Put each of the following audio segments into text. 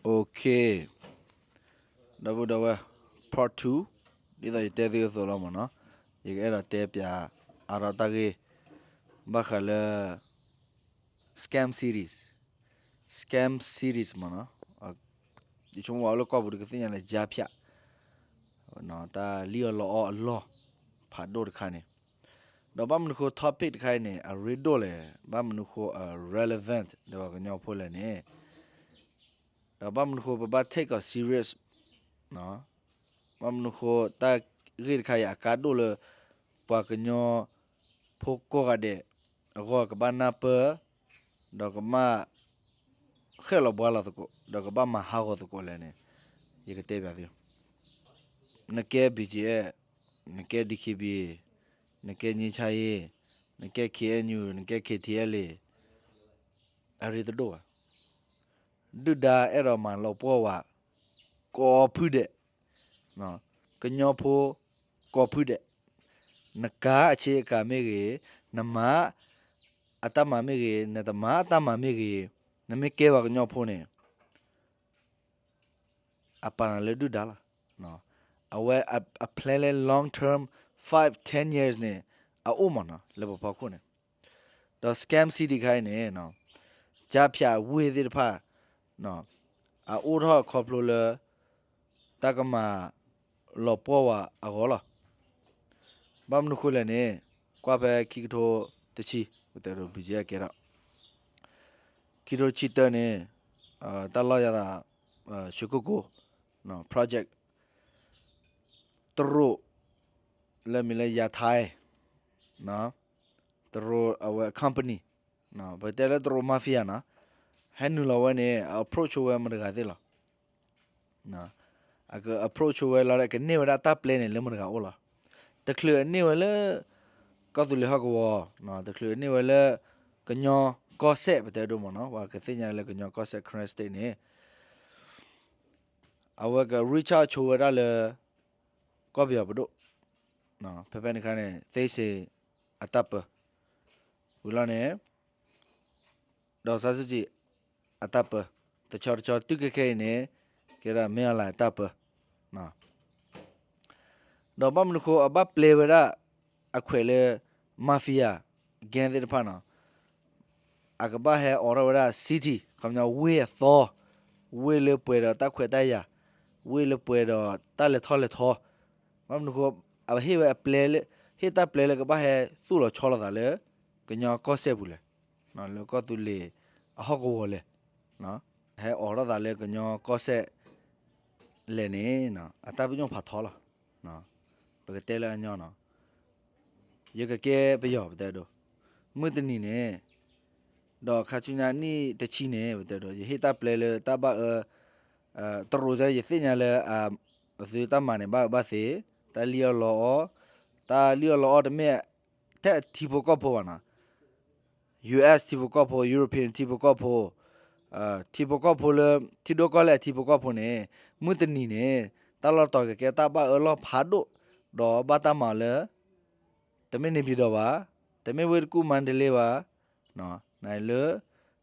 Okay, ဒီပုၢ်ဒီဝဲၢ်, part two, ဒ်သိးယတဲသုအသိးလီၤမ့ၢ်နီၤ, ယကအဲၣ်ဒိးတဲပၠးအါထီၣ်တၢ်ဂ့ၢ် ဘၣ်ဃးလၢ scam cities, scam cities မ့ၢ်နီၤ, ယဆိကမိၣ်ဘၣ်အိၣ်လၢကီၢ်ပူၤဒုးကသ့ၣ်ညါလၢ ကြားဖြတ်, တၢ်လံၣ်အီၣ်လီအီၣ်အလီၢ်ဖးဒိၣ်တခါန့ၣ်, ဒီးဘၣ်မနုၤဃိ topic တခါအံၤန့ၣ် အရ့ဒိၣ်လဲၣ်, ဘၣ်မနုၤဃိအ relevant ဒီးပှၤကညီဖိလဲၣ်န့ၣ်, ဒီးဘၣ်မနုၤဃိပဘၣ် take အီၤ serious, ဘၣ်မနုၤဃိတၢ်ဂ့ၢ်တခါအံၤအကါဒိၣ်လၢ ပှၤကညီဖိကိးဂၤဒဲးအဂီၢ်ကဘၣ်နၢ်ပၢၢ်, ဒီးကဘၣ် ဃဲၣ်လီၤဘှါလီၤသကိး, ဒီးကဘၣ်မၤဟးဂီၤသကိးလဲၣ်န့ၣ်, ယကတဲပၠးသု, နကဲ BGF, နကဲ DKBA, နကဲ ငြိမ်းချမ်းရေး, နကဲ KNU, နကဲ KTLA, အရ့တဒိၣ်ဘၣ်. ဒုၣ်ဒါအဲၣ်ဒိးမၤလီၤပှီၢ်ဝဲ ကိးဖုဒဲး, ကညီဖိကိးဖုဒဲး, နကၤအဆ့အကၤမ့ၢ်ဂ့ၤ, နမၤအတၢ်မၤမ့ၢ်ဂ့ၤ, နတမၤအတၢ်မၤမ့ၢ်ဂ့ၤ, နမ့ၢ်ကဲပှၤကညီဖိန့ၣ် အပာ်နၤလၢဒုၣ်ဒါလီၤ. အဝဲအ plan လၢ long term, five, ten years န့ၣ် အအိၣ်မ့ၢ်နီၤ လၢပဖီခိၣ်န့ၣ်, ဒီး scam city တခါအံၤန့ၣ် ကြားဖြတ်ဝ့ၢ်သ့ၣ်တဖၣ် အအိၣ်ထီၣ်ခီဖျိလၢ တၢ်ကမၤလီၤပှီၢ်ဝဲအဂီၢ်လီၤ. ဘၣ်မနုၤဃိလဲၣ်န့ၣ်, ကွၢ်ဖဲခံကထိတဆံ, ပတဲဒိ BGF ကဲထီၣ် ခံကထိတဆံတၢန့ၣ်, တၢ်လီၢ်ယၤသး ရွှေကုက္ကို project တရူး လၢမံၤလၢ ယၤထဲ တရူးအဝဲ company, ပတဲလၢတရူး mafia နီၤ, ဟဲနုာ်လီၤဝဲန့ၣ် အ approach ဝဲမတဂၤသ့ၣ်လီၤ. အက approach ဝဲလီၤဒီး ကန့ၢ်ဝဲဒၣ်တၢ်ပျဲန့ၣ်လၢမတဂၤအိၣ်လီၤ. တချုးအန့ၢ်ဝဲလၢ ကီၢ်သူလ့ၤဟီၣ်ကဝီၤ, တချုးအန့ၢ်ဝဲလၢ ကညီကီၢ်စဲၣ် ပတဲဒိမ့ၢ်နီၤ, ပှၤကသ့ၣ်ညါလၢကညီကီၢ်စဲၣ် Karen State န့ၣ် အဝဲက reach out ဆိဝဲဒၣ်လၢ ကီၢ်ပယီၤပဒိၣ်, ဖဲဖဲန့ၣ်အခါန့ၣ် သ့စ့ၤအတၢ်ပၢ, ဝံၤလီၤန့ၣ် ဒီးစါစူကံ အတၢ်ပၢ, တဆီတဆီတုၤခဲခဲအံၤန့ၣ် ကဲဒၣ် မင်းအောင်လှိုင် အတၢ်ပၢ ဒီးဘၣ်မနုၤဃိအဘၣ်ပျဲဝဲဒၣ် အခွဲးလၢ mafia gang သ့ၣ်တဖၣ်နီၤ, အကဘၣ်ဟဲအိးထီၣ်ဝဲဒၣ် city ခီပညီဝ့ၢ်အသီ, ဝ့ၢ်လၢပှဲၤဒီးတၢ်ခွဲးတၢ်ယာ်, ဝ့ၢ်လၢပှဲၤဒီးတၢ်လဲၤထီၣ်လဲၤထီ, ဘၣ်မနုၤဃိ အဟ့ၣ်ဝဲအပျဲလၢ, ဟ့ၣ်တၢ်ပျဲလၢကဘၣ်ဟဲသူၣ်လီၤဆီလီၤသးလၢ ကညီကီၢ်စဲၣ်ပူၤလဲၣ်, လၢကီၢ်သူလ့ၤအဟီၣ်ကဝီၤလဲၣ်, ဟဲအိးထီၣ်သးလၢကညီကီၢ်စဲၣ်လဲၣ်န့ၣ် အတၢ်ပညိၣ်ဖးထီလီၤ. ပကတဲလၢအညီနီၤ, ယကကဲပယီၤ ပတဲဒိ, မုၢ်တနံၤန့ၣ်, ဒီးခါဆူညါနံၣ်တဆံန့ၣ် ပတဲဒိ ယဟ့ၣ်တၢ်ပျဲလၢတၢ်ဘၣ်အၢ, တရူး ယသ့ၣ်ညါလၢ အသုတၢ်မၤန့ၣ် ဘၣ်အၢဘၣ်သီ, တၢ်လံၣ်အီၣ်လီအီၣ်, တၢ်လံၣ်အီၣ်လီအီၣ်တမ့ၢ်ထဲအထံဖိကီၢ်ဖိဘၣ်နီၤ, US ထံဖိကီၢ်ဖိ, European ထံဖိကီၢ်ဖိ, ထံဖိကီၢ်ဖိလၢ ထံဒိၣ်ကီၢ်လဲၢ်အထံဖိကီၢ်ဖိန့ၣ်, မုၢ်တနံၤန့ၣ် တၢ်လီၢ်တတီၤကကဲတၢ်ဘၣ်အၢလီၢ်ဖးဒိၣ်, ဒီးဘၣ်တၢ်မၤလၢ တမ့ၢ်န့ၣ်ပၠံၤဒီးဘၣ်, တမ့ၢ်ဝ့ၢ်တကူၣ် မါဒလ့ဘၣ်, နလၢ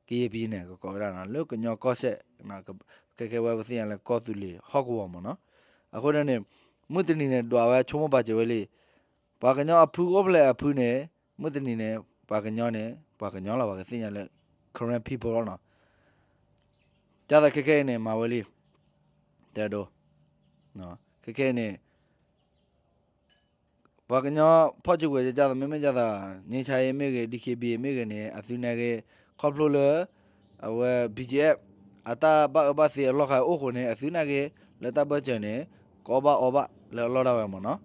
ကယဲၢ်ပယဲၢ်န့ၣ် ကကိးဝဲဒၣ်လၢကညီကီၢ်စဲၣ်, ခဲခဲဝဲပသ့ၣ်ညါလၢကီၢ်သူလ့ၤဟီၣ်ကဝီၤမ့ၢ်နီၤ, အဃိန့ၣ် မုၢ်တနံၤန့ၣ် ဒွးဝဲဆိကမိၣ်ပာ်စၢၤဝဲလံ, ပှၤကညီအဖုအိၣ်ဖျဲၣ်အဖုန့ၣ်, မုၢ်တနံၤန့ၣ် ပှၤကညီန့ၣ် ပှၤကညီလီၤ ပှၤကသ့ၣ်ညါလၢ Karen people လီၤနီၤ, ကၢ်သးခဲခဲအံၤန့ၣ် မၤဝဲလံ, တဲဒိ, ခဲခဲအံၤန့ၣ် ပှၤကညီဖီၣ်စုကဝဲၤ ကၢ်သး မ့မ့ၢ်ကၢ်သး ငြိမ်းချမ်းရေး မ့ၢ်ဂ့ၤ DKBA မ့ၢ်ဂ့ၤန့ၣ် အသုနာ်က့ ခီဖျိလၢ အဝဲ BGF အတၢ်ဘၣ်အၢဘၣ်သီအလီၢ်ခါအိၣ်ဃိန့ၣ် အသုနာ်က့ လၢတၢ်ဘၢၣ်စၢၤန့ၣ် ကအီၣ်ဘၣ်အီဘၣ်လၢအလီၢ်ဒၣ်ဝဲမ့ၢ်နီၤ,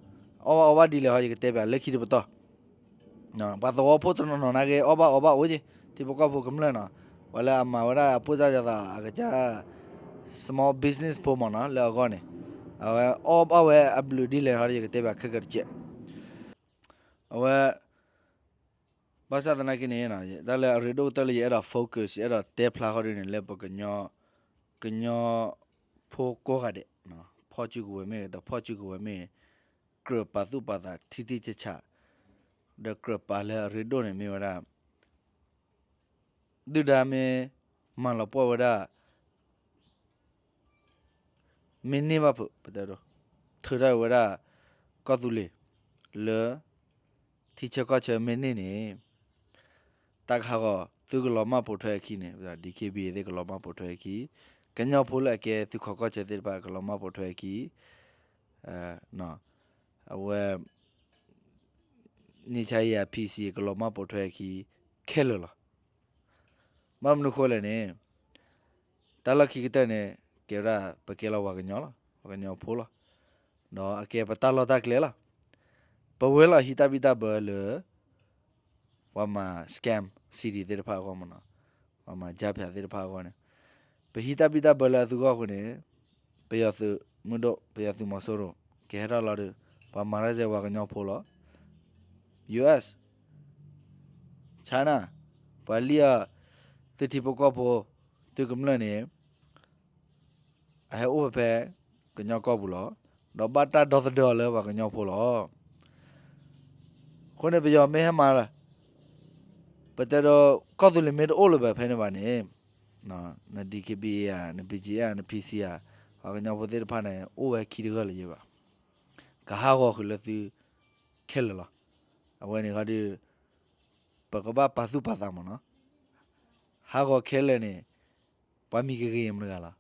အီၣ်ဘၣ်အီဘၣ်ဒ်လဲၣ်ဟီ ယကတဲပၠးလၢခံတပတီၢ် ပှၤသဝီဖိတနီၤနီၤနာ်က့ အီၣ်ဘၣ်အီဘၣ်အိၣ်က့ၤ ထံဖိကီၢ်ဖိကမျၢၢ်နီၤ, ပှၤလၢအမၤဝဲဒၣ်အပိၢ်စၢ်ကၢ်သးအကစၢ် small business ဖိမ့ၢ်နီၤ လၢအဂီၢ်န့ၣ်, အဝဲအီၣ်ဘၣ်ဝဲအဘျုးဒ်လဲၣ်ဟီ ယကတဲပၠးခဲကတကဲး, အဝဲ ဘၣ်ဆၣ်သနာ်က့န့ၣ် တၢ်လၢအရ့ဒိၣ်ကတၢၢ်လၢယအဲၣ်ဒိး focus ယအဲၣ်ဒိးတဲဖျါဃီဒ်န့ၣ် လၢပကညီ ကညီဖိကိးဂၤဒဲး, ဖီၣ်စုကဝဲၤမ့ၢ်ဂ့ၤ ဒီးဖီၣ်စုကဝဲၤမ့ၢ်ဂ့ၤ, ကြၢးပာ်သူၣ်ပာ်သးထံထံဆးဆး, ဒီးကြၢးပာ်လၢအရ့ဒိၣ်န့ၣ်မ့ၢ်ဝဲဒၣ် ဒုၣ်ဒါမ့ၢ်မၤလီၤပှီၢ်ဝဲဒၣ် မ့ၢ်န့ၢ်ဘၣ်ဖုး ပတဲဒိ ထုးထီၣ်ဝဲဒၣ် ကီၢ်သူလ့ၤ လၢ ထံဆၢကီၢ်ဆၢမ့ၢ်န့ၢ်န့ၣ် တၢ်ကဟးဂီၤ သုကလီၤမၢ်ပိာ်ထွဲအခံန့ၣ် ဒီး DKBA သ့ၣ်ကလီၤမၢ်ပိာ်ထွဲအခံ, ကညီဖိလၢအကဲသုးခိးကီၢ်ဆၢသ့ၣ်တဖၣ်ကလီၤမၢ်ပိာ်ထွဲအခံ, အဝဲ နံၣ်ဆါယၤ PC ကလီၤမၢ်ပိာ်ထွဲအခံ ခဲလၢာ်လီၤ. ဘၣ်မနုၤဃိလဲၣ်န့ၣ် တၢ်လီၢ်ခံကတၢၢ်န့ၣ် ကဲဝဲဒၣ် ပကဲလီၤပှၤကညီလီၤ, ပှၤကညီဖိလီၤ, ဒီးအကဲပတၢ်လီၢ်တၢ်ကျဲလီၤ. ပဝဲလီၤဟံးတၢ်ဘံၣ်တၢ်ဘၢလၢ ပှၤမၤ scam city သ့ၣ်တဖၣ်အဂီၢ်မ့ၢ်နီၤ, ပှၤမၤ jack ဖၣ် သ့ၣ်တဖၣ်အဂီၢ်န့ၣ်, ပဟံးတၢ်ဘံၣ်တၢ်ဘၢလၢအသုဂီၢ်အဃိန့ၣ်, ပယီၤသုးမုၢ်ဒိၣ် ပယီၤသုးမီၤစိရိၤ ကဟဲထီၣ်လီၤဒီး ပှၤမၤတၢ်စဲပှၤကညီဖိလီၤ. US, China, ပှၤလံၣ်အီၤ သုထံဖိကီၢ်ဖိ သုကမျၢၢ်န့ၣ် အဟဲအိၣ်ဖဲဖဲ ကညီကီၢ်ပူၤလီၤ. ဒီးဘၣ်တၢ်ဒီသဒၢအီၤလၢပှၤကညီဖိလီၤ. အဃိန့ၣ် ပယီၤမ့ၢ်ဟဲမၤလၢ ပတဲဒီး ကီၢ်သူလ့ၤမ့ၢ်တအိၣ်လၢၤဘၣ်ဖဲန့ၣ်ဘၣ်န့ၣ်, န DKBA ဧါ, န BGF ဧါ, န PC ဧါ, ပှၤကညီဖိသ့ၣ်တဖၣ်န့ၣ် အိၣ်ဝဲခံတဂၤလၢၤယဲဘၣ်. ကဟးဂီၤဃုာ်လၢသု ခဲလၢာ်လီၤ. အဝဲန့ၣ်ခီဒီး ပကဘၣ်ပာ်သူၣ်ပာ်သးမ့ၢ်နီၤ. ဟးဂီၤခဲလၢာ်န့ၣ် ပှၤမံၤကဂ့ၤမတဂၤလီၤ.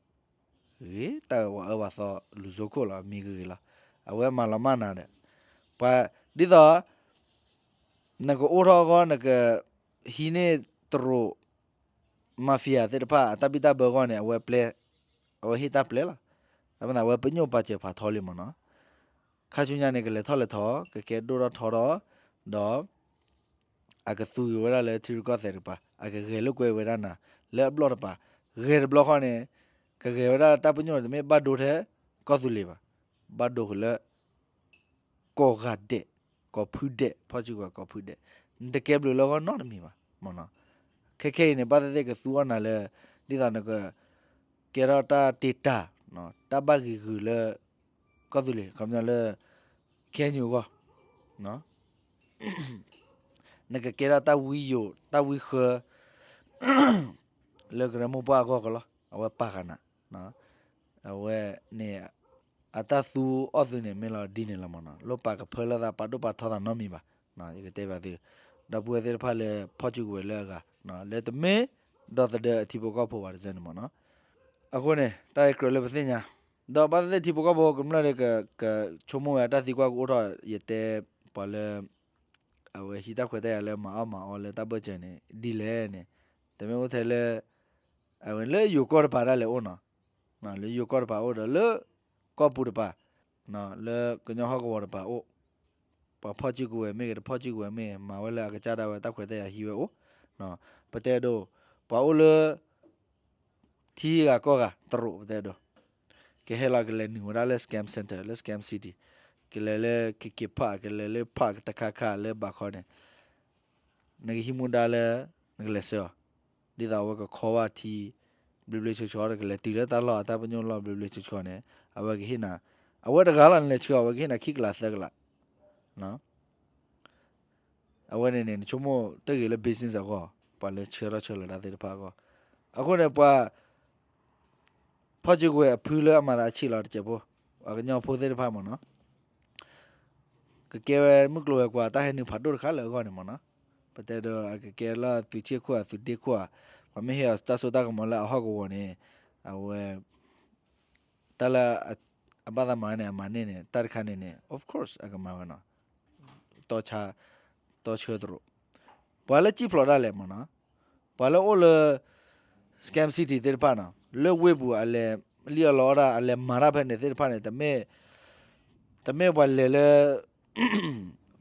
ဂ့ၤ တၢ်ဝဲအၢဝဲသီလူၤစိခိၣ်လီၤ မံၤကဂ့ၤလီၤ. အဝဲမၤလီၤမၢ်နၤဒီး ပှၤ ဒ်သိး နကအိၣ်ထီၣ်အဂီၢ် နကဟံးန့ၢ်တရူး mafia သ့ၣ်တဖၣ် အတၢ်ဘံၣ်တၢ်ဘၢအဂီၢ်န့ၣ် အဝဲပျဲ အဝဲဟ့ၣ်တၢ်ပျဲလီၤ. အဝဲသ့ၣ်ပညိၣ်ပာ်စၢၤဖးထီလံမ့ၢ်နီၤ. ခါဆူညါန့ၣ် ကလဲၤထီၣ်လဲၤထီ ကကဲဒိၣ်ထီၣ်ထီထီၣ် ဒီး အကသူက့ၤဝဲဒၣ်လၢထံရူၢ်ကီၢ်သဲးတကပၤ အကဂဲၤလိာ်ကွဲဝဲဒၣ်နၤ လၢအဘျီၣ်တပၤ ဂဲၤတဘျီဃီန့ၣ် ကဂဲၤဝဲဒၣ်တၢ်ပညိၣ်တမ့ၢ်ဘၣ်ဒိထဲ ကီၢ်သူလ့ၤဘၣ်, ဘၣ်ဒိဃုာ်လၢ ကိးဂၤဒဲး, ကိးဖုဒဲး, ဖီၣ်စုကဝဲၤကိးဖုဒဲး, နတကဲဘျုးလၢအဂီၢ်နီတမံၤဘၣ် မ့ၢ်နီၤ. ခဲခဲအံၤန့ၣ် ဘၣ်သ့ၣ်သ့ၣ်ကသူအီၣ်နၤလၢ ဒ်သိးနက ကဲထီၣ်တၢ်တ့တၢ်, တၢ်ဘၣ်ဂံၤဂုာ်လၢ ကီၢ်သူလ့ၤ ခီပညီလၢ KNU အဂီၢ် နကကဲထီၣ်တၢ်ဝံယိာ် တၢ်ဝံဃၢ လၢကရၢမိၢ်ပှၢ်အဂီၢ်ကလီၤ အဝဲပာ်ဃာ်နၤ, အဝဲန့ၣ် အတၢ်သူအီၣ်သုန့ၣ် မ့ၢ်လီၤဒ်န့ၣ်လီၤမ့ၢ်နီၤ, လိၣ်ပာ်ကဖၢလၢသး ပာ်ဒိၣ်ပာ်ထီသးနီတမံၤဘၣ်, ယကတဲဘၣ်သု, ဒီပုၢ်ဝဲၢ်သ့ၣ်တဖၣ်လၢ ဖီၣ်စုကဝဲၤလၢအဂၤ, လၢတမ့ၢ် ဒီသဒၢအထံဖိကီၢ်ဖိဘၣ်တစၢန့ၣ်မ့ၢ်နီၤ, အဃိန့ၣ် တၢ်အံၤကြၢးလၢပသ့ၣ်ညါ, ဒီးဘၣ်သ့ၣ်သ့ၣ်ထံဖိကီၢ်ဖိကမျၢၢ်ဒီး ကဆိကမိၣ်ဝဲတၢ်သံကွၢ်ကအိၣ်ထီၣ် ယတဲ ပှၤလၢ အဝဲဟံးတၢ်ခွဲးတၢ်ယာ်လၢမၤအီၣ်မၤအီလၢတၢ်ဘၢၣ်စၢၤန့ၣ် ဒ်လဲၣ်န့ၣ်, တမ့ၢ်အိၣ်ထဲလၢ အဝဲလၢယိၤကီၢ်တပၤဒၣ်လဲာ်အိၣ်နီၤ, လၢယိၤကီၢ်တပၤအိၣ်ဒီး လၢကီၢ်ပူၤတပၤ, လၢကညီဟီၣ်ကဝီၤတပၤအိၣ်, ပှၤဖီၣ်စုကဝဲၤမ့ၢ်ဂ့ၤ တဖီၣ်စုကဝဲၤမ့ၢ်ဂ့ၤ မၤဝဲလၢအကစၢ်ဒၣ်ဝဲတၢ်ခွဲးတၢ်ယာ်ဟံးဝဲအိၣ်, ပတဲဒိး ပှၤအိၣ်လၢ ထံဂၤကီၢ်ဂၤတရူးပတဲဒိး, ကဟဲလီၤကလဲၤနုာ်ဝဲဒၣ်လၢ scam center လၢ scam city, ကလဲၤလၢ KK Park ကလဲၤလၢ park တခါခါလၢဘးခီန့ၣ်, နကဟံးမူဒါလၢ နကလဲၤဆှၢအီၤ, ဒ်သိးအဝဲကခီဘၣ်ထံ ဘျ့ဘျ့ဆှီဆှီ နကလဲၤတုၤလၢတၢ်လီၢ်အတၢ်ပညိၣ်လီၢ်ဘျ့ဘျ့ဆှီဆှီန့ၣ် အဝဲကဟ့ၣ်နၤ, အဝဲတဂၤလီၤ နလဲၤဆှၢအီၤ အဝဲကဟ့ၣ်နၤခံကလးသၢကလး အဝဲန့ၣ်န့ၣ် နဆိကမိၣ်တဂ့ၤလၢ business အဂီၢ်, ပှၤလၢဆှၢထီၣ်ဆှၢလီၤတၢ်သ့ၣ်တဖၣ်အဂီၢ်, အဃိန့ၣ် ပှၤ ဖီၣ်စုကဝဲၤအဖုလၢအမၤသးအဆံးလီၤတစဲးဖိ, ပှၤကညီဖိသ့ၣ်တဖၣ်မ့ၢ်နီၤ, ကကဲဝဲမုၢ်ကျိၤဝဲၤကွာ်တၢ်ဟဲနုာ်ဖးဒိၣ်တခါလၢအဂီၢ်န့ၣ်မ့ၢ်နီၤ, ပတဲဒီးအကကဲလၢသုးဆံၣ်ခိၣ်ဧါ သုးဒ့ခိၣ်ဧါ, ပှၤမ့ၢ်ဟ့ၣ်အီၤတၢ်စိတၢ်ကမီၤလၢအဟီၣ်ကဝီၤန့ၣ်, အဝဲ တၢ်လၢ အဘၣ်သးမၤန့ၣ် အမၤန့ၢ်န့ၣ် တၢ်တခါန့ၣ်န့ၣ် of course အကမၤဝဲနီၤ, တီဆါ တီဆှၢတရူး, ပှၤလၢစံၣ်ဖျိးဒၣ်လဲာ်မ့ၢ်နီၤ, ပှၤလၢအိၣ်လၢ scam city သ့ၣ်တဖၣ်နီၤ, လၢဝ့ၢ်ပူၤအလဲၤလံၣ်အီၣ်လီအီၣ်ဒၣ် အလဲၤမၤတၢ်ဖဲန့ၣ်သ့ၣ်တဖၣ်န့ၣ် တမ့ၢ် တမ့ၢ်ပှၤလဲၤလၢ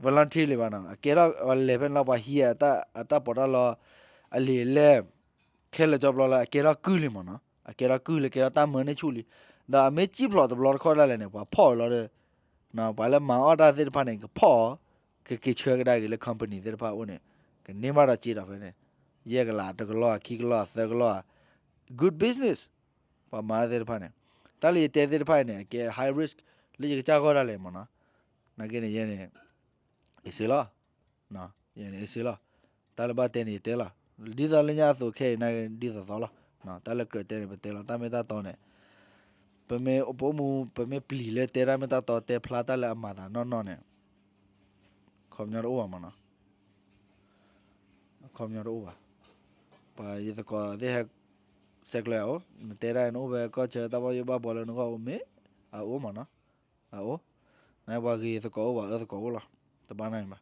volunteer လံဘၣ်နီၤ, အကဲထီၣ်ပှၤလဲၤဖဲန့ၣ်လီၤ ပှၤဟံးအတၢ် အတၢ်ပီးတၢ်လီ အလံာ်အလဲၢ် ခဲလၢာ်ကၠီဘျီလၢအကဲထီၣ်ကုၢ်လံမ့ၢ်နီၤ, အကဲထီၣ်ကုၢ်လၢကဲထီၣ်တၢ်မၢန့ၢ်ဆူၣ်လံ, ဒီးအမ့ၢ်စံၣ်ဖျိးတဘျီတခီၣ်ဒၣ်လဲာ်န့ၣ် ပှၤဖီၣ်အီၤလီၤဒီး ပှၤလၢမၤအီၣ်တၢ်သ့ၣ်တဖၣ်န့ၣ် ကဖီၣ်အီၤ, ကက့ၤဆှၢကဒါက့ၤလၢ company သ့ၣ်တဖၣ်အအိၣ်န့ၣ်, ကန့ၢ်ဘၣ်ဒီးစ့ဒီးဖဲန့ၣ်, ယဲၢ်ကလး တကလီၢ် ခံကလီၢ် သၢကလီၢ်, good business, ပှၤမၤသ့ၣ်တဖၣ်န့ၣ်, တၢ်လၢယတဲသ့ၣ်တဖၣ်အံၤန့ၣ် အကဲ high risk လၢယကစၢ်ဂီၢ်ဒၣ်လဲာ်မ့ၢ်နီၤ, နာ်က့န့ၣ် ယဲန့ၣ် အ့ၣ်စ့လီၤ, ယဲန့ၣ်အ့ၣ်စ့လီၤ, တၢ်လၢဘၣ်တဲန့ၣ်ယတဲလီၤ, ဒ်သိးလၢညါအသိးခဲအံၤနာ်က့ဒ်သိးသိးလီၤ, တၢ်လၢကြၢးတဲန့ၣ် ပတဲလီၤ, တၢ်မ့ၢ်တၢ်တီန့ၣ် ပမ့ၢ်အိၣ်မူ ပမ့ၢ်ပျံၤလၢတဲတၢ်မ့ၢ်တၢ်တီ တဲဖျါတၢ်လၢအမၤသးနီၢ်နီၢ်န့ၣ် ခီပညီတအိၣ်ဘၣ်မးနီၤ. ခီပညီတအိၣ်ဘၣ်. ပှၤယသကိးသ့ၣ်ဟဲ ဆဲးကျၢအအိၣ် နတဲဒၣ်နအိၣ်ဖဲကီၢ်ဆၢ တၢ်ဘၣ်ယိၣ်ဘၣ်ဘှီလၢနဂီၢ်အိၣ်မ့ၢ် အအိၣ်မးနီၤ. အအိၣ် နပှၤဂ့ၤသကိးအိၣ် ပှၤအၢသကိးအိၣ်လီၤ. တဘၣ်နီတမံၤဘၣ်.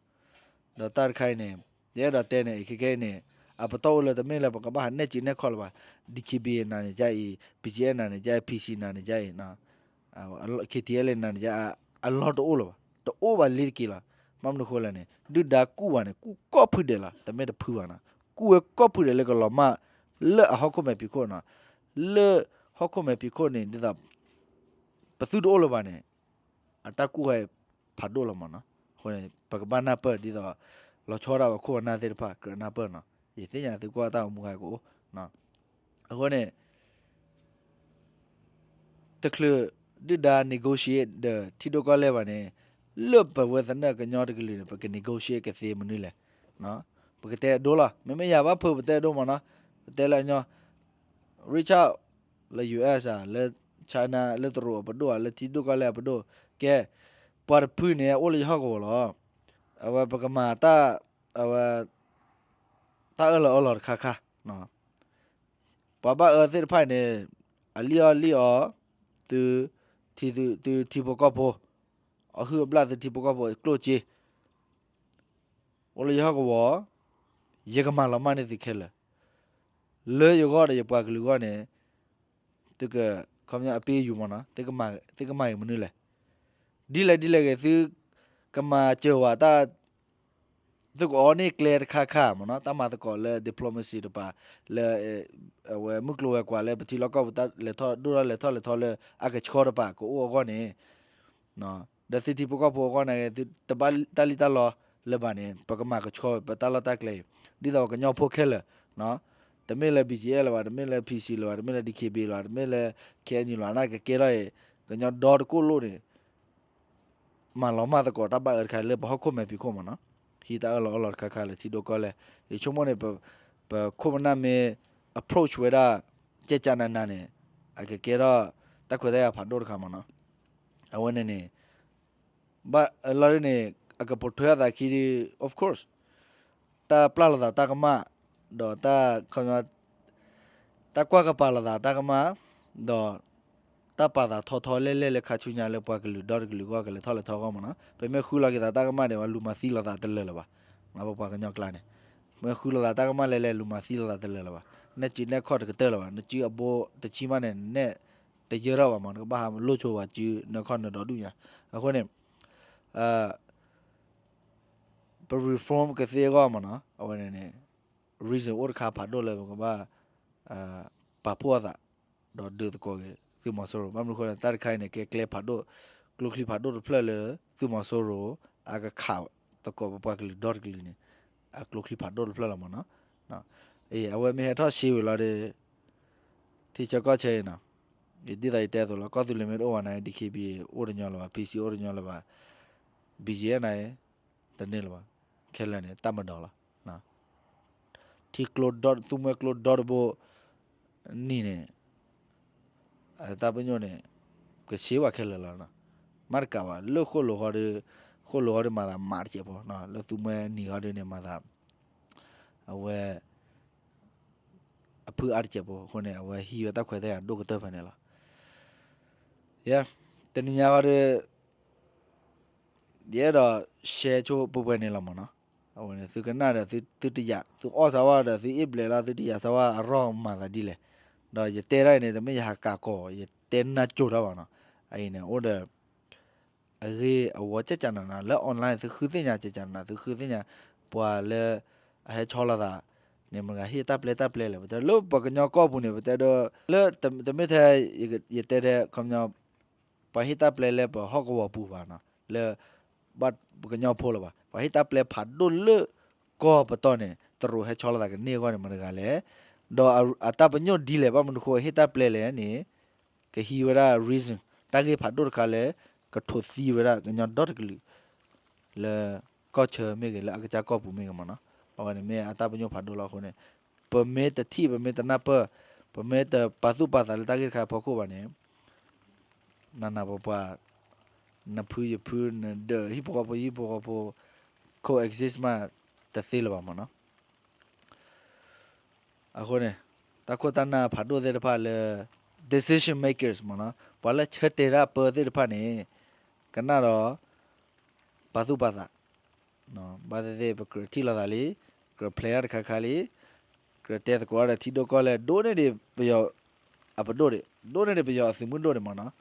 ဒီးတၢ်တခါအံၤန့ၣ် ယအဲၣ်ဒိးတဲန့ၣ် ခဲခဲအံၤန့ၣ် အပတီၢ်အိၣ်လၢတမ့ၢ်လၢပကဘၣ်ဟးနဲၣ်စုနဲၣ်ခီၣ်လၢၤဘၣ်. DKBA နၤန့ၣ်ကအံၤ BGF နၤန့ၣ်ကအံၤ PC နၤန့ၣ်ကအံၤ KTLA နၤန့ၣ်ကအံၤ အလီၢ်တအိၣ်လၢၤဘၣ်. တအိၣ်ဘၣ်လ့ၤတက့ၢ်လီၤ. ဘၣ်မနုၤဃိလဲၣ်န့ၣ် ဒုၣ်ဒါကူၣ်ဘၣ်န့ၣ် ကူၣ်ကိးဖုဒဲးလီၤ. တမ့ၢ်တဖုဘၣ်နီၤ. ကူၣ်ဝဲကိးဖုဒဲးလၢကလီၤမၢ် လၢအဟီၣ်ခိၣ်မဲာ်ဖံးခိၣ်နီၤ. လၢဟီၣ်ခိၣ်မဲာ်ဖံးခိၣ်န့ၣ် ဒ်သိး ပသုတအိၣ်လၢၤဘၣ်န့ၣ် အတၢ်ကူၣ်ဝဲဖးဒိၣ်လီၤမးနီၤ. အဃိန့ၣ် ပကဘၣ်နၢ်ပၢၢ်ဒ်သိး လီၤဆီဒၣ်ဝဲခိၣ်အနၢ်သ့ၣ်တဖၣ် ကြၢးနၢ်ပၢၢ်နီၤ. ယသ့ၣ်ညါသုကွၢ်တၢ်အိၣ်မူခါကအိၣ် အဃိန့ၣ် တချုးဒုၣ်ဒါ negotiate ဒီးထံဒိၣ်ကီၢ်လဲၢ်ဘၣ်န့ၣ် လၢပဝဲသနၢၣ်ကညီတကလုာ်န့ၣ် ပက negotiate ကသ့မနုၤလဲၣ်. ပကတဲအဒိလီၤ. မ့မ့ၢ်ယၤဘၣ်ဖုးပတဲအဒိမးနီၤ. ပတဲလၢအညီ reach out လၢ US ဧါ, လၢ China လၢတရူးအပဒိၣ်ဧါ, လၢထံဒိၣ်ကီၢ်လဲၢ်အပဒိၣ်, ကဲ ပှၤတဖုန့ၣ် အိၣ်လၢယဟီၣ်ကဝီၤလီၤ. အဝဲပကမၤတၢ် အဝဲ တၢ်အၢၣ်လီၤအၢၣ်လီၤတခါခါ ပှၤဘၣ်အၢသ့ၣ်တဖၣ်န့ၣ် အလံၣ်အီၣ်လံၣ်အီ သု ထံသု သုထံဖိကီၢ်ဖိ, အဟုၣ်အဘျၣ်သုထံဖိကီၢ်ဖိအကျိၣ်စ့ အိၣ်လၢယဟီၣ်ကဝီၤ, ယကမၤလီၤမၢ်န့ၢ်သုခဲလၢာ်, လၢယဂီၢ်ဒီးယပှၤကလုာ်အဂီၢ်န့ၣ်, သုက ခီပညီအပ့ၢ်ယူၢ်မးနီၤ, သုကမၤဂ့ၤမနုၤလဲၣ်, ဒ်လဲၣ်ဒ်လဲၣ်ဂ့ၤ သုကမၤစၢၤဝဲတၢ် သုကအီန့ၢ်ကျဲတခါခါမးနီၤ, တၢ်မၤသကိးလၢ diplomacy တပၤ, လၢ အဝဲမုၢ်ကျိၤဝဲၤကွာ်လၢပထံလီၢ်ကီၢ်ပူၤ တၢ်လဲၤထီၣ်ဒိၣ်ထီၣ်လဲၤထီၣ်လဲၤထီၣ်လၢအကဆှီတပၤကအိၣ်အဂီၢ်န့ၣ်, ဒီးသုထံဖိကီၢ်ဖိအဂီၢ်န့ၣ် သုတဘၣ်တၢ်လံၣ်တၢ်လီလၢၤဘၣ်န့ၣ် ပကမၤကဆှီပတၢ်လီၢ်တၢ်ကျဲအံၤ, ဒ်သိးပကညီဖိခဲလၢာ်, တမ့ၢ်လၢ BGF လၢၤဘၣ်, တမ့ၢ်လၢ PC လၢၤဘၣ်, တမ့ၢ်လၢ DKBA လၢၤဘၣ်, တမ့ၢ်လၢ KNU လၢၤဘၣ်, နာ်ကကဲထီၣ်အံၤ ကညီဒီတကိၣ်လိၣ်န့ၣ် မၤလီၤမၢ်သကိးတၢ်ဘၣ်အၢတခါလၢပဟီၣ်ခိၣ်မဲာ်ဖံးခိၣ်မးနီၤ, ဟံးတၢ်အၢၣ်လီၤအီလီၤတခါခါလၢထံဒိၣ်ကီၢ်လဲၢ်, ယဆိကမိၣ်န့ၣ် ပခိၣ်ပနၢ်မ့ၢ် approach ဝဲဒၣ် ကဲကနနၤန့ၣ် အကကဲထီၣ်တၢ်ခွဲးတၢ်ယာ်ဖးဒိၣ်တခါမးနီၤ, အဝဲန့ၣ်န့ၣ် ဘၣ်အလီၢ်ဒ်န့ၣ် အကပိာ်ထွဲအသးခံဒ် of course တၢ်ပျၢ်လိာ်သးတၢ်ကမၣ်, ဒီးတၢ် တၢ်ကွၢ်ကပၤလိာ်သးတၢ်ကမၣ်, ဒီးတၢ်ပာ်သးထီထီလဲၢ်လဲၢ်လၢခါဆူညါလၢပှၤကလုာ်ဒီတကလုာ်အဂီၢ်ကလဲၤထီၣ်လဲၤထီအဂီၢ်မးနီၤ, ပမ့ၢ်ဃုလိာ်က့ၤသးတၢ်ကမၣ်န့ၣ် လူၤမၤသံလိာ်သးတလၢာ်လၢၤဘၣ်, ပပှၤကညီကျါန့ၣ်, မ့ၢ်ဃုလိာ်သးတၢ်ကမၣ်လဲၢ်လဲၢ် လူၤမၤသံလိာ်သးတလၢာ်လၢၤဘၣ်, နဲၣ်စုနဲၣ်ခီၣ်တကတၢၢ်လၢၤဘၣ်, နစုအဘိတဆံမးန့ၣ် နဲၣ်တယၢထီၣ်ဘၣ်မး နကဘၣ်ဟးလိၣ်ဆိဝဲစု နၢခီၣ်နဒီဒူၣ်ညါ, အဃိန့ၣ် ပ reform ကသ့အဂီၢ်မးနီၤ, အဝဲန့ၣ်န့ၣ် reason အိၣ်တခါဖးဒိၣ်လၢပကဘၣ် ပာ်ဖှိၣ်အသး ဒီးဒုးသကိးက့ၤ သုးမီၤစိရိၤ, ဘၣ်မနုၤအဃိလဲၣ် တၢ်တခါအံၤန့ၣ် ကဲကျဲဖးဒိၣ် ကျိချံဖးဒိၣ်တဖျၢၣ်လၢ သုးမီၤစိရိၤ အကခးသကိးပပှၤကလုာ်ဒီတကလုာ်န့ၣ် အကျိချံဖးဒိၣ်တဖျၢၣ်လီၤမးနီၤ. အဝဲမ့ၢ်ဟဲထီၣ်ရှဲဝံၤလီၤဒီး ထံဆၢကီၢ်ဆၢအံၤနီၤ, ဒ်သိးယတဲအသိးလီၤ, ကီၢ်သူလ့ၤမ့ၢ်တအိၣ်ဘၣ်န့ၣ် DKBA အိၣ်တညီလၢၤဘၣ်, PC အိၣ်တညီလၢၤဘၣ်, BGF န့ၣ် တန့ၢ်လၢၤဘၣ်, ခဲလၢာ်န့ၣ် တၢ်မၤဒီးလီၤ. ထံကျိ သူမှဲကျိဒီတဘိ နံၤန့ၣ် အတၢ်ပညိၣ်န့ၣ် ကဆှဲဝဲခဲလၢာ်လီၤ. မ့ၢ်တကးဘၣ် လၢဃိၣ်လိာ်ဃီဒီး ဃိၣ်လိာ်ဃီဒီးမၤသးမးတစဲးဖိ, လၢသူမှဲနံၤဃီဒီးန့ၣ် မၤသး အဝဲ အဖုအါတစဲးဖိအဃိန့ၣ် အဝဲဟံးဝဲတၢ်ခွဲးတၢ်ယာ်ဒိၣ်ကတၢၢ်ဖဲန့ၣ်လီၤ. ယဲ တနံၤညါဃီဒီး ယအဲၣ်ဒိး share ဆိပှဲၤပှဲၤန့ၣ်လီၤမးနီၤ. အဝဲန့ၣ် သုကနၣ်ဒီး သုတယာ် သုအီၣ်စးဝါဒီး သုအ့ၣ်ဘျဲးလၢ သုတယာ်စးဝါအရီၢ်မၤသးဒ်လဲၣ်. ဒီးယတဲဒၣ်အံၤန့ၣ် တမ့ၢ်ယဟးကးကီး ယတဲနၢ်ကၠိၣ်တၢ်ဘၣ်နီၤ. အအံၤန့ၣ် အိၣ်ဒီး အဂ့ၢ်အဝီကၠၢ်ကၠၢ်နးနး လၢ online သုဃုသ့ၣ်ညါကၠၢ်ကၠၢ်နးနး သုဃုသ့ၣ်ညါ ပှၤလၢအဟဲဆီလီၤသးန့ၣ် မတၤဂၤဟ့ၣ်တၢ်ပျဲတၢ်ပျဲလဲၣ်. ပတဲလၢပှၤကညီကီၢ်ပူၤန့ၣ် ပတဲဒီး လၢတမ့ၢ်ထဲ ယတဲထဲ ခီပညီ ပှၤဟ့ၣ်တၢ်ပျဲလၢပဟီၣ်ကဝီၤပူၤဘၣ်နီၤ လၢ ဘၣ်ပှၤကညီဖိလၢၤဘၣ်. ပှၤဟ့ၣ်တၢ်ပျဲဖးဒိၣ်လၢကီၢ်ပတီၢ်န့ၣ် တရူးဟဲဆီလီၤသးကန့ၢ်အဂီၢ်န့ၣ် မတၤတဂၤလဲၣ်. ဒီးအတၢ်ပညိၣ်ဒ်လဲၣ် ဘၣ်မနုၤဃိဟ့ၣ်တၢ်ပျဲလဲၣ်န့ၣ် ကဟံးဝဲဒၣ် reason တၢ်ဂ့ၢ်ဖးဒိၣ်တခါလၢ ကထိးသံဝဲဒၣ်ကညီဒီတကလုာ် လၢကီၢ်ဆၢမ့ၢ်ဂ့ၤ လၢအကစၢ်ကီၢ်ပူၤမ့ၢ်ဂ့ၤမးနီၤ. အဝဲန့ၣ်မ့ၢ်အတၢ်ပညိၣ်ဖးဒိၣ်လီၤအဃိန့ၣ် ပမ့ၢ်တထံၣ် ပမ့ၢ်တနၢ်ပၢၢ် ပမ့ၢ်တပာ်သူၣ်ပာ်သးလၢတၢ်ဂ့ၢ်တခါအဖီခိၣ်ဘၣ်န့ၣ် နနၢ်ပှၤပှၢ်, နဖုယဖု, နဒီးဟံၣ်ဖိဃီဖိယဟံၣ်ဖိဃီဖိ coexist မးတသ့လၢၤဘၣ်မ့ၢ်နီၤ. အဃိန့ၣ် တၢ်ခိၣ်တၢ်နၢ်ဖးဒိၣ်သ့ၣ်တဖၣ်လၢ decision makers မ့ၢ်နီၤ, ပှၤလၢဆၢတဲာ်တၢ်ပၢသ့ၣ်တဖၣ်န့ၣ် ကနၣ်ဒီး ပာ်သူၣ်ပာ်သး, ဘၣ်သ့ၣ်သ့ၣ် ပကြၢးထံၣ်လိာ်သးလံ, ကြၢးဖျဲးတၢ်တခါခါလံ, ကြၢးတဲသကိးတၢ်ဒီးထံဒိၣ်ကီၢ်လဲၢ် ဒိၣ်န့ၢ်ဒံးပယီၤအပဒိၣ်ဒံး, ဒိၣ်န့ၢ်ဒံးပယီၤအသုးမုၢ်ဒိၣ်ဒံးမ့ၢ်နီၤ.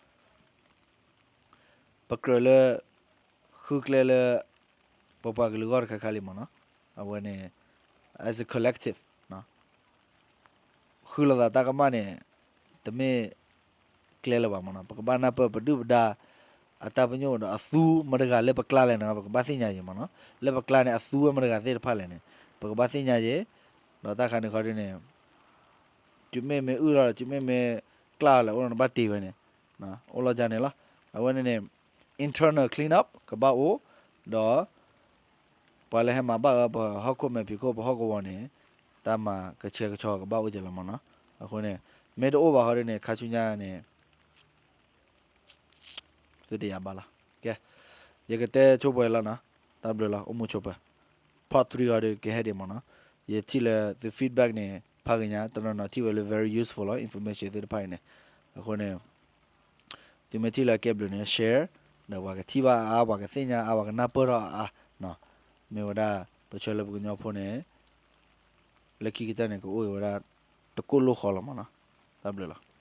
ပကြၢးလၢ ဃုကျဲလၢ ပပှၤကလုာ်ဂီၢ်တခါခါလံမ့ၢ်နီၤ. အဝဲန့ၣ် as a collective ဃုလိာ်သးတၢ်ကမၣ်န့ၣ် တမ့ၢ်ကျဲလၢၤဘၣ်မ့ၢ်နီၤ. ပကဘၣ်နၢ်ပၢၢ်ပဒုၣ်ပဒါ အတၢ်ပညိၣ်ဒီးအသူမတၤတဂၤလၢပကျါလဲၣ်န့ၣ် ပကဘၣ်သ့ၣ်ညါယံၤမ့ၢ်နီၤ. လၢပကျါန့ၣ် အသူဝဲမတၤတဂၤသ့ၣ်တဖၣ်လဲၣ်န့ၣ် ပကဘၣ်သ့ၣ်ညါယံၤ, ဒီးတၢ်ခါန့ၣ်ခီဒ်န့ၣ် တုၤမ့ၢ်မ့ၢ်အုၣ်လီၤဒီး တုၤမ့ၢ်မ့ၢ်ကျၢ်လီၤလဲၣ် အိၣ်လီၤနဘၣ်တ့ၢ်ဝဲန့ၣ် အိၣ်လီၤကၢ်န့ၣ်လီၤ. အဝဲန့ၣ်န့ၣ် internal clean up ကဘၣ်အိၣ်, ဒီး ပှၤလၢဟဲမၤဘၣ်အၢပဟီၣ်ခိၣ်မဲာ်ဖံးခိၣ်ပဟီၣ်ကဝီၤန့ၣ် တၢ်မၤကဆှဲကဆှီကဘၣ်အိၣ်က့ၤလီၤမ့ၢ်နီၤ. အဃိန့ၣ် မ့ၢ်တအိၣ်ဘၣ်ဃီဒ်န့ၣ် ခါဆူညါန့ၣ် သုတယာ်ဘၣ်လီၤ. ကဲ, ယကတဲဆိပှဲၤလီၤနီၤ. တၢ်ဘျုးလီၤ အိၣ်မူဆိပှဲၤ. Part three ဃီဒီးကဟဲဒံးမ့ၢ်နီၤ. ယထံၣ်လၢသု feedback န့ၣ် ဖးကညါ တနီၤနီၤထံၣ်ဝဲလၢ very useful လီၤ information သ့ၣ်တဖၣ်အံၤန့ၣ်. အဃိန့ၣ် သုမ့ၢ်ထံၣ်လၢအကဲဘျုးန့ၣ် share ဒီးပှၤကထံၣ်ဘၣ်အါအါ ပှၤကသ့ၣ်ညါအါ ပှၤကနၢ်ပၢၢ်ထီၣ်အါအါ, မ့ၢ်ဝဲဒၣ် ပဆၢလၢပကညီဖိန့ၣ် လၢခံကတၢၢ်န့ၣ် ကအိၣ်က့ၤဝဲဒၣ် တကိၢ်လိၣ်ဃီလီၤမ့ၢ်နီၤ. တၢ်ဘျုးလီၤ.